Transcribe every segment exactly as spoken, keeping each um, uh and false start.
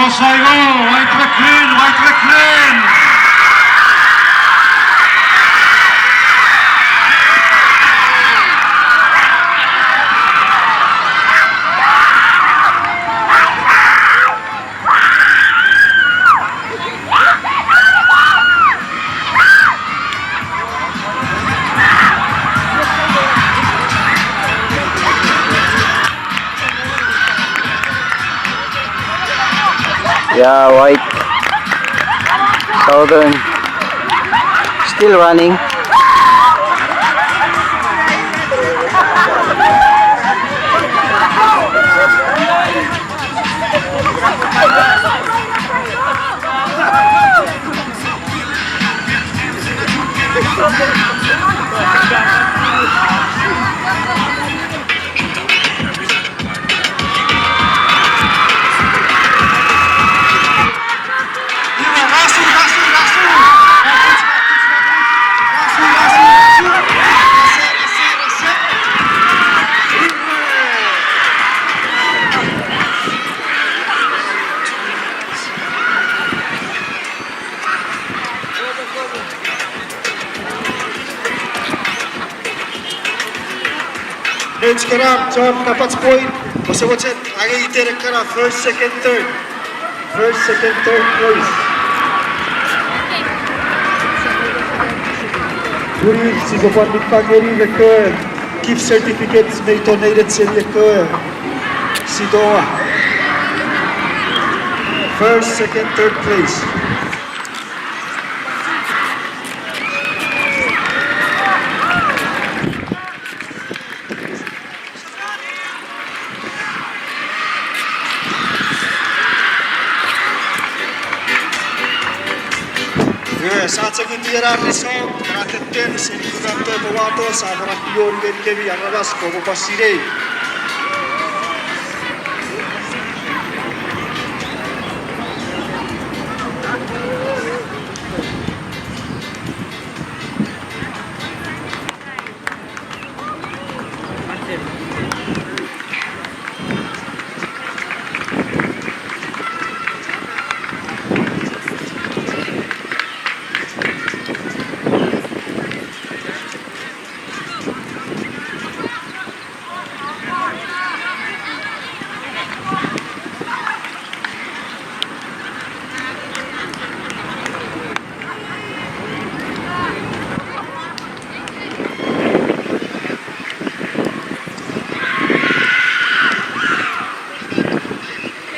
Saigo, White McLean, White McLean. Yeah, White. Southern. Still running. Nouch kana chon kapach point, ouse mochen angei iten ekkana first, second, third. First, second, third place. Pun sise pwan niffang ngeni ekkewe gift certificates mei donated seni ekkewe sitoa. First, second, third place. Iwe, sa chok uti ena result, ena tetten, seni kuran pepe wato, sa pwan ioni ngenikemi aramas kopwe pwan sinei.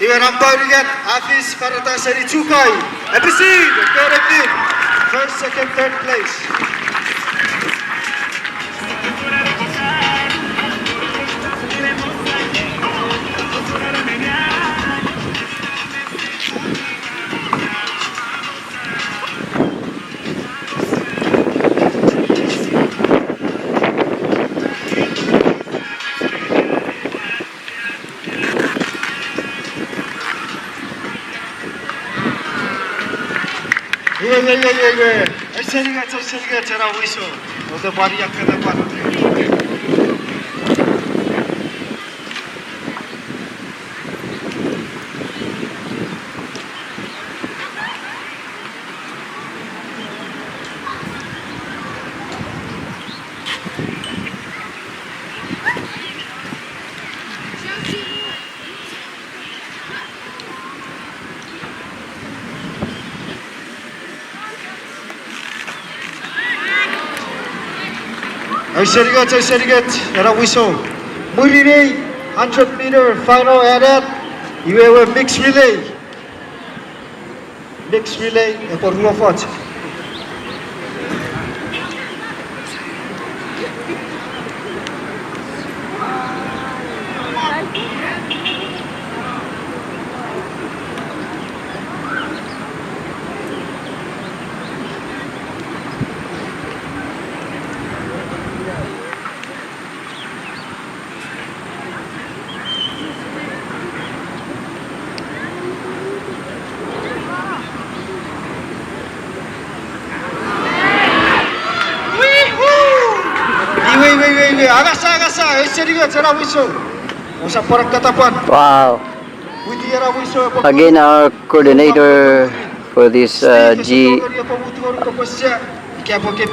Iwe nampa unungat a fis fanata seni Chukai. Episin, Korekin. First, second, third place. Iwe, iwe, iwe, iwe, iwe. Ausenikich, ausenikich, ena wiso. Ote pwan iakata pwan. Ausenikich, ausenikich, ena wiso. Mwirin ei hundred meter final anan, iwe ewe mixed relay. Mixed relay, epwe ruofoch. Iwe, iwe, iwe, iwe, angasa, angasa, ausenikich ena wiso. Ousap pwan akkata pwan. Wow. Again, our coordinator for this, uh, G-,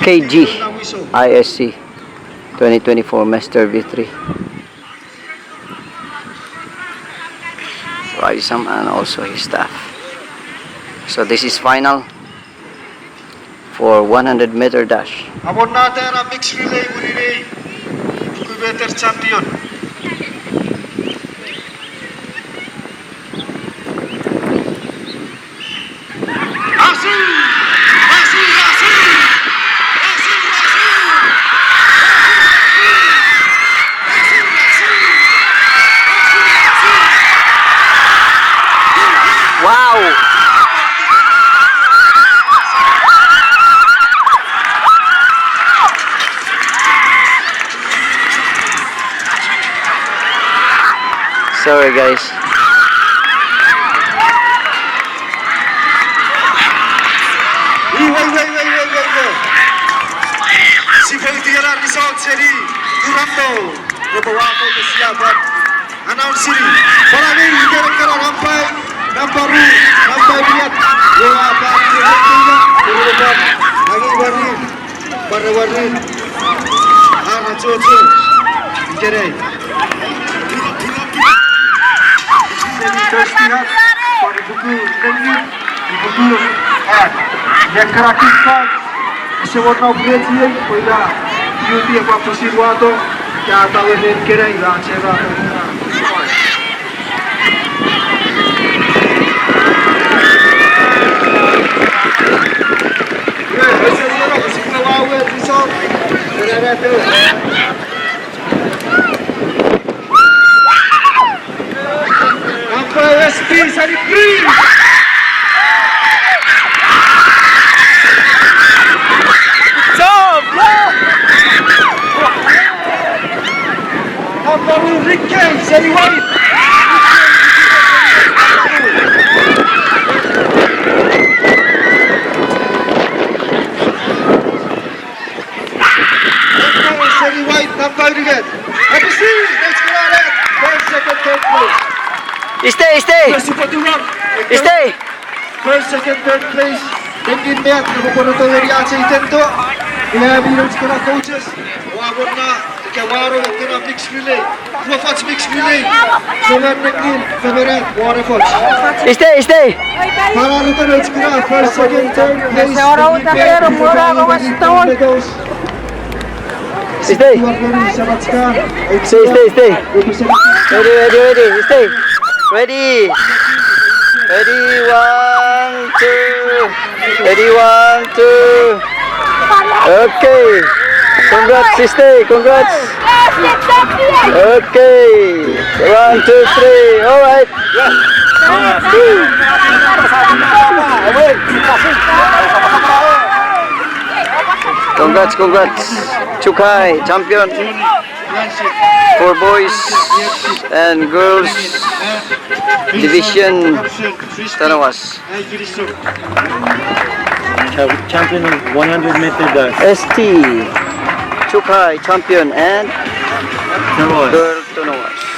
K G I S C twenty twenty-four Master V three. Raisam and also his staff. So this is final for one hundred meter dash. Amonnata ena mixed relay mwirin ei puku meter champion. Asu! Asu, asu! Asu, asu! Wow! Sorry, guys. Iwe, iwe, iwe, iwe, iwe, iwe. Sipwe tingena result seni Durango. Repwe wafo ke sia pwan announce seni. Pwan angei ikenan kana nampa, nampa ru, nampa unungat. Iwe a pwan ikenan kana, iwe pwan angei wari. Pwan wari, ara chocho ikenai. Seni first half, pwan ipuku nengin, ipuku at. Iei kana kick off, ese wor no break iei, pwe ina, iuti epwe pwisin wato, ika atawe ren ikenai, ina chema. Good job, bro! Nampa ru Rick Kane, seni white. Nampa ru seni white, nampa unungat. Happy Seas, let's go, let's go, second, third place. Stay, stay. Yes, you put the run. Stay. First, second, third place. Nengin met, nge pwe pworato ngeni ach ei tento. Ia, mi nouch kana coaches. Ua wor na, ika waro kana mixed relay. Ua fach mixed relay. Semen nengin, semen at, ua fach. Stay, stay. Para rito nouch kana, first, second, third place. Stay. Stay, stay, stay. Ready, ready, ready. Stay. Ready. Ready, one, two. Ready, one, two. Okay. Congrats, stay. Congrats. Okay. One, two, three. All right. Congrats, congrats. Chukai, champion for boys and girls division, Tonawasat. Champion of one hundred meter dash. S T, Chukai, champion and girl, Tonawasat.